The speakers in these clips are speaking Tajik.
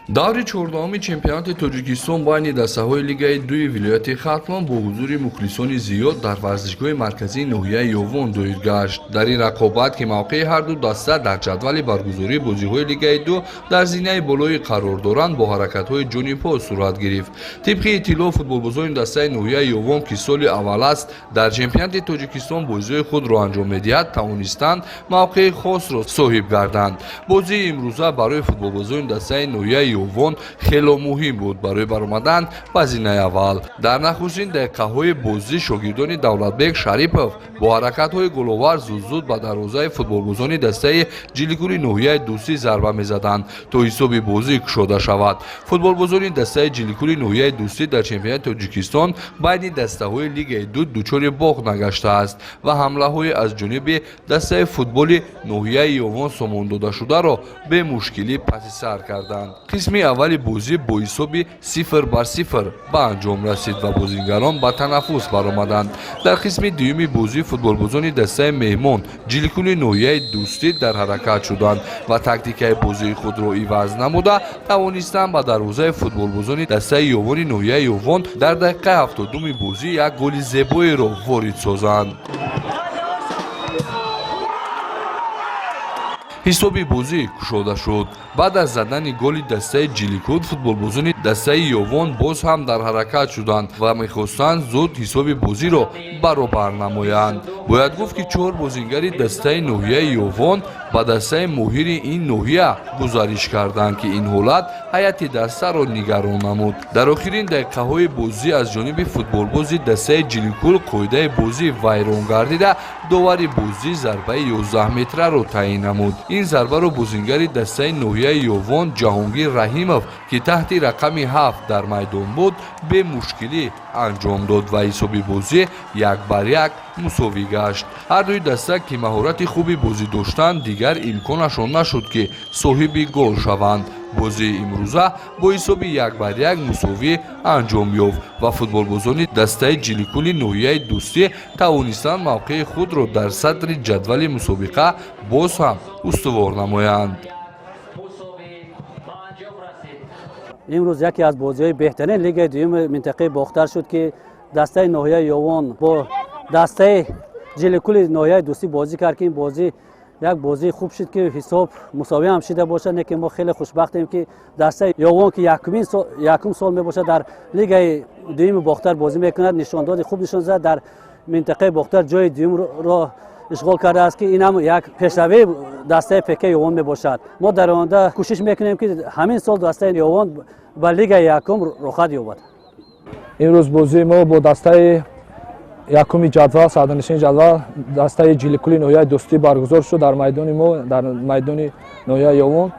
Даври 14-уми чемпионати Тоҷикистон байни дастаҳои Лигаи дуи вилояти Хатлон бо ҳузури мухлисони зиёд дар варзишгоҳи марказии ноҳияи Ёвон доир гашт. Дар ин рақобат, ки мавқеи ҳарду даста дар ҷадвали баргузории бозиҳои Лигаи ду дар зинаи болоӣ қарор доранд, бо ҳаракатҳои ҷонибҳо сурат гирифт. Тибқи иттилоъ, футболбозони дастаи ноҳияи Ёвон, ки соли аввал аст дар чемпионати Тоҷикистон бозиҳои худро анҷом медиҳад, тавонистанд мавқеи хосро соҳиб гарданд. Бозии имрӯза барои футболбозони дастаи ноҳияи Ёвон хело муҳим буд барои баромадан ба зинаи аввал. Дар нахустин дақиқаҳои бозӣ шогирдони Давлатбек Шарипов бо ҳаракатҳои головар зуд-зуд ба дарвозаи футболбозони дастаи Ҷиликули ноҳияи Дӯстӣ зарба мезаданд, то ҳисоби бозӣ кушода шавад. Футболбозони дастаи Ҷиликули ноҳияи Дӯстӣ дар чемпионати Тоҷикистон байни дастаҳои Лигаи ду дучори бохт нагаштааст ва ҳамлаҳои аз ҷониби дастаи футболи ноҳияи Ёвон сомон додашударо бемушкилӣ паси сар карданд. Қисми аввали бозӣ бо ҳисоби 0-0 ба анҷом расид ва бозигарон ба танаффус баромаданд. Дар қисми дуюми бозӣ футболбозони дастаи меҳмон, Ҷиликули ноҳияи Дӯстӣ, дар ҳаракат шуданд ва тактикаи бозии худро иваз намуда, тавонистанд ба дарвозаи футболбозони дастаи Ёвони ноҳияи Ёвон дар дақиқаи 72-ми бозӣ як голи зебоеро ворид созанд. Ҳисоби бозӣ кушода шуд. Баъд аз задани голи дастаи Ҷиликул, футболбозони дастаи Ёвон боз ҳам дар ҳаракат шуданд ва мехостанд зуд ҳисоби бозиро баробар намоянд. Бояд гуфт, ки чор бозингари дастаи ноҳияи Ёвон ба дастаи моҳири ин ноҳия гузариш карданд, ки ин ҳолат ҳайати дастаро нигарон намуд. Дар охирин дақиқаҳои бозӣ аз ҷониби футболбози дастаи Ҷиликул қоидаи бозӣ вайрон гардида, довари бозӣ зарбаи 11-метраро таъин намуд. Ин зарбаро бозингари дастаи ноҳияи Ёвон Ҷаҳонгир Раҳимов, ки таҳти рақами 7 дар майдон буд, бемушкилӣ анҷом дод ва ҳисоби бозӣ 1-1 мусовӣ гашт. Ҳардуи даста, ки маҳорати хуби бозӣ доштанд, дигар имконашон нашуд, ки соҳиби гол шаванд. Бозии имрӯза бо ҳисоби 1-1 мусовӣ анҷом ёфт ва футболбозони дастаи Ҷиликули ноҳияи Дӯстӣ тавонистанд мавқеи худро дар садри ҷадвали мусобиқа боз ҳам устувор намоянд. Имрӯз яке аз бозиҳои беҳтарин лигаи дуюми минтақаи Бохтар шуд, ки дастаи ноҳияи Ёвон бо дастаи Ҷиликули ноҳияи Дӯстӣ бозӣ кард, ки ин бозӣ як бозии хуб шуд, ки ҳисоб мусовӣ ҳам шида бошад. Не ки мо хеле хушбахтем, ки дастаи Ёвон, ки якум сол мебошад дар лигаи дуюми Бохтар бозӣ мекунад, нишондоди хуб нишон зад, дар минтақаи Бохтар ҷои дуюмро ишғол кардааст, ки ин ҳам як пешравии дастаи ПК Ёвон мебошад. Мо дар оянда кӯшиш мекунем, ки ҳамин сол дастаи Ёвон ба лигаи якум роҳхат ёбад. Имрӯз бозии мо бо дастаи якуми ҷадвал, сарданишини ҷадвал, дастаи Ҷиликули ноҳияи Дӯстӣ баргузор шуд дар майдони мо, дар майдони ноҳияи Ёвон,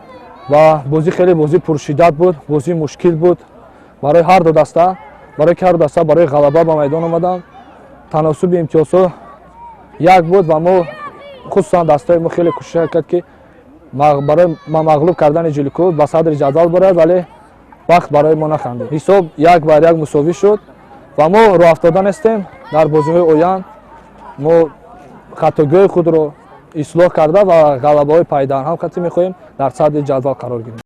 ва бозӣ хеле бозии пуршиддат буд, бозии мушкил буд барои ҳар ду даста, барои ки ҳар ду даста барои ғалаба ба майдон омаданд. Таносуби имтиёзҳо як буд ва мо, хусусан дастаи мо, хеле кӯшиш кард, ки барои мағлуб кардани Ҷиликул ба садри ҷадвал барояд, вале вақт барои мо нахандид. Ҳисоб 1-1 мусовӣ шуд ва мо роҳафтода нестем. Дар бозиҳои оянд мо хатогиҳои худро ислоҳ карда ва ғалабаҳои пайдарҳам қатъӣ мехоҳем дар садри ҷадвал қарор гирем.